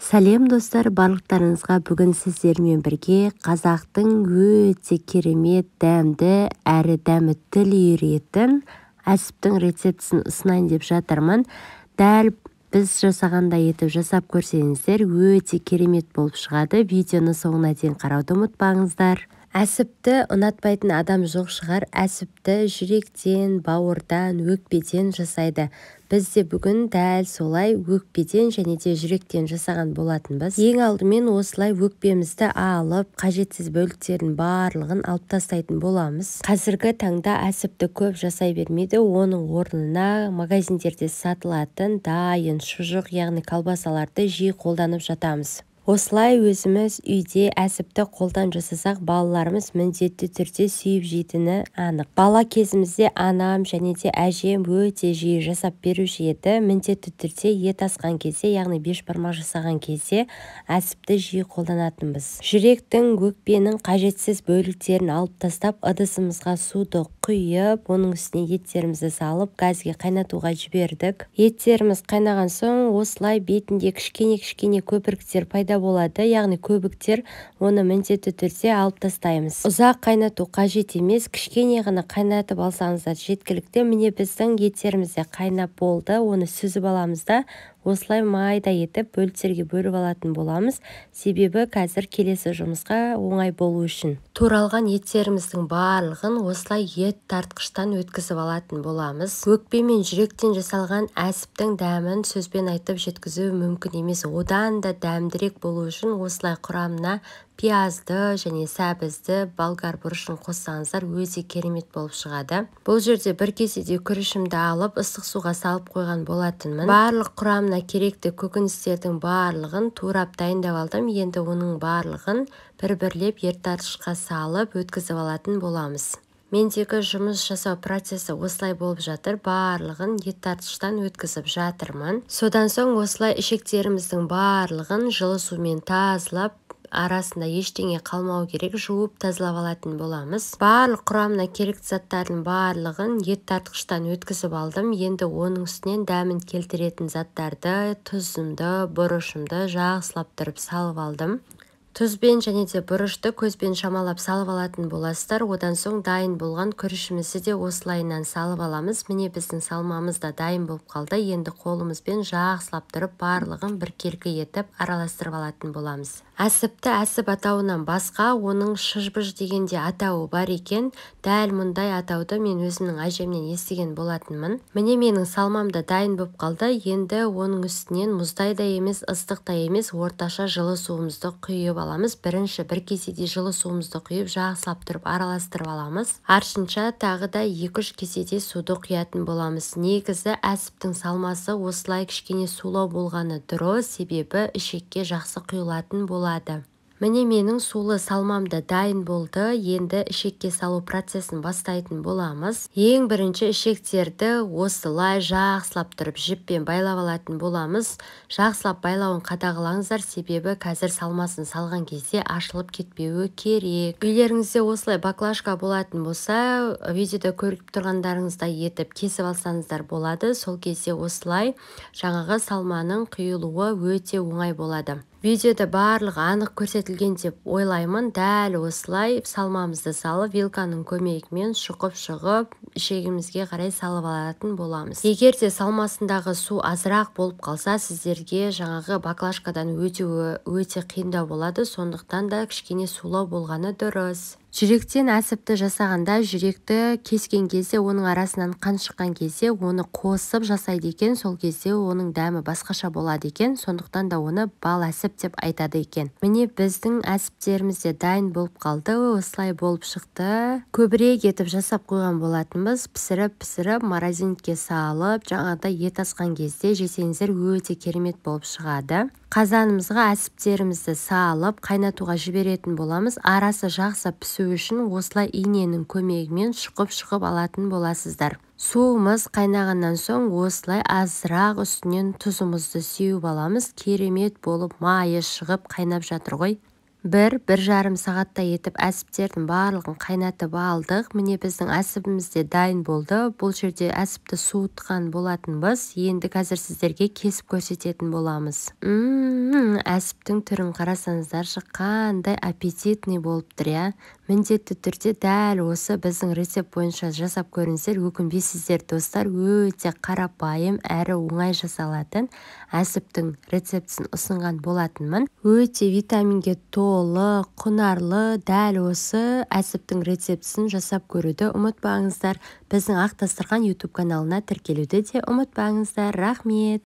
Сәлем, достар, барлықтарыңызға! Бүгін сіздермен бірге қазақтың өте керемет дәмді әрі дәмі тіл үйіретін әсіптің рецептісін ұсынайын деп жатырмын. Дәл біз жасағандай етіп жасап көрсеңіздер, өте керемет болып шығады. Видеоны соңына дейін қарауды ұмытпаңыздар. Әсіпті ұнатпайтын адам жоқ шығар. Әсіпті жүректен, бауырдан, өкпеден жасайды. Біз де бүгін дәл солай өкпеден және де жүректен жасаған болатынбыз. Ең алдымен осылай өкпемізді алып, қажетсіз бөліктерін барлығын алып тастайтын боламыз. Қазіргі таңда әсіпті көп жасай бермейді. Оның орнына магазиндерде сатылатын дайын шұжық, яғни колбасаларды жиі қолданып жатамыз. Осылай өзіміз үйде әсіпті қолдан жасасақ, балаларымыз міндетті түрде сүйіп жейтіні анық. Бала кезімізде анам және де әжем өте жиі жасап беруші еді. Міндетті түрде ет асқан кезде, яғни бешбармақ жасаған кезде әсіпті жиі қолданатынбыз. Жүректің, өкпенің қажетсіз бөліктерін алып тастап, ыдысымызға суды құйып, оның үстіне еттерімізді салып, газге қайнатуға жібердік. Еттеріміз қайнаған соң, осылай бетінде кішкене-кішкене көпіріктер пайда болады, яғни көбіктер. Оны міндетті түрде алып тастаймыз. Ұзақ қайнату қажет емес, кішкене ғана қайнатып алсаңыздар, жеткілікті. Міне, біздің еттеріміз де қайнап болды. Оны сүзіп аламыз да, осылай майда етіп бөліктерге бөліп алатын боламыз, себебі қазір келесі жұмысқа оңай болу үшін. Туралған еттеріміздің барлығын осылай ет тартқыштан өткізіп алатын боламыз. Өкпе мен жүректен жасалған әсіптің дәмін сөзбен айтып жеткізу мүмкін емес. Одан да дәмдірек болу үшін осылай құрамына пиязды және сәбізді, болгар бұрышын қоссаңыздар, өте керемет болып шығады. Бұл жерде бір кеседе күрішімді алып, ыстық суға салып қойған болатынмын. Барлық құрамына керекті көкөністердің барлығын турап, дайындап алдым. Енді оның барлығын бір-бірлеп ет салып, өткізіп алатын боламыз. Мендегі жұмыс жасау процесі осылай болып жатыр. Барлығын ет тартқыштан өткізіп жатырмын. Содан соң осылай ішектеріміздің барлығын жылы сумен тазалап, арасында ештеңе қалмау керек, жуып, тазалап алатын боламыз. Барлық құрамына керекті заттардың барлығын ет тартқыштан өткізіп алдым. Енді оның үстінен дәмін келтіретін заттарды, тұзымды, бұрышымды жақсылап тұрып салып алдым. Тұз бен және де бұрышты көзбен шамалап салып алатын боласыздар. Одан соң дайын болған күрішімізді де осылайынан салып аламыз. Міне, біздің салмамыз да дайын болып қалды. Енді қолымызбен жақсылап тұрып, барлығын біркелкі етіп араластырып алатын боламыз. Әсіпті әсіп атауынан басқа оның шыжбыж деген де атауы бар екен. Дәл мұндай атауды мен өзімнің әжемнен естіген болатынмын. Міне, менің салмам да дайын болып қалды. Енді оның үстінен мұздай да емес, ыстық та емес, орташа жылы суымызды құйып аламыз. Бірінші бір кеседей жылы суымызды құйып, жақсылап тұрып араластырып аламыз. Артынша тағы да 2-3 кеседей суды құятын боламыз. Негізі әсіптің салмасы осылай кішкене сулау болғаны дұрыс, себебі ішекке жақсы құйылатын болады. Міне, менің сулы салмам да дайын болды. Енді ішекке салу процесін бастайтын боламыз. Ең бірінші ішектерді осылай жақсылап тұрып жіппен байлап алатын боламыз. Жақсылап байлауын қадағалаңыздар, себебі қазір салмасын салған кезде ашылып кетпеуі керек. Үйлеріңізде осылай баклажка болатын болса, видеода көріп тұрғандарыңыздай етіп кесіп алсаңыздар болады. Сол кезде осылай жаңағы салманың құйылуы өте оңай болады. Видеода барлығы анық көрсетілген деп ойлаймын. Дәл осылай салмамызды салып, вилканың көмегімен шұқып шығып, ішегімізге қарай салып алатын боламыз. Егер де салмасындағы су азырақ болып қалса, сіздерге жаңағы баклажкадан өтуі өте қиындау болады. Сондықтан да кішкене сулау болғаны дұрыс. Жүректен әсіпті жасағанда, жүректі кескен кезде, оның арасынан қан шыққан кезде оны қосып жасайды екен. Сол кезде оның дәмі басқаша болады екен. Сондықтан да оны бал әсіп деп айтады екен. Міне, біздің әсіптеріміз де дайын болып қалды. Осылай болып шықты. Көбірек етіп жасап қойған болатынбыз. Пісіріп пісіріп, морозильникке салып, жаңағыдай ет асқан кезде жесеңіздер, өте керемет болып шығады. Қазанымызға әсіптерімізді салып, қайнатуға жіберетін боламыз. Арасы жақсы пісу үшін осылай иненің көмегімен шұқып шығып алатын боласыздар. Суымыз қайнағаннан соң, осылай азырақ үстінен тұзымызды сеуіп аламыз. Керемет болып майы шығып, қайнап жатыр ғой. 1-1,5 сағаттай етіп әсіптердің барлығын қайнатып алдық. Міне, біздің әсібіміз де дайын болды. Бұл жерде әсіпті суытқан болатынбыз. Енді қазір сіздерге кесіп көрсететін боламыз. Ммм, Әсіптің түрін қарасаңыздаршы, қандай аппетитный болып тұр, иә. Міндетті түрде дәл осы біздің рецепт бойынша жасап көріңіздер, өкінбейсіздер, достар. Өте қарапайым әрі оңай жасалатын әсіптің рецептісін ұсынған болатынмын. Өте витаминге толы, құнарлы дәл осы әсіптің рецептісін жасап көруді ұмытпаңыздар. Біздің Ақ дастархан YouTube каналына тіркелуді де ұмытпаңыздар. Рахмет.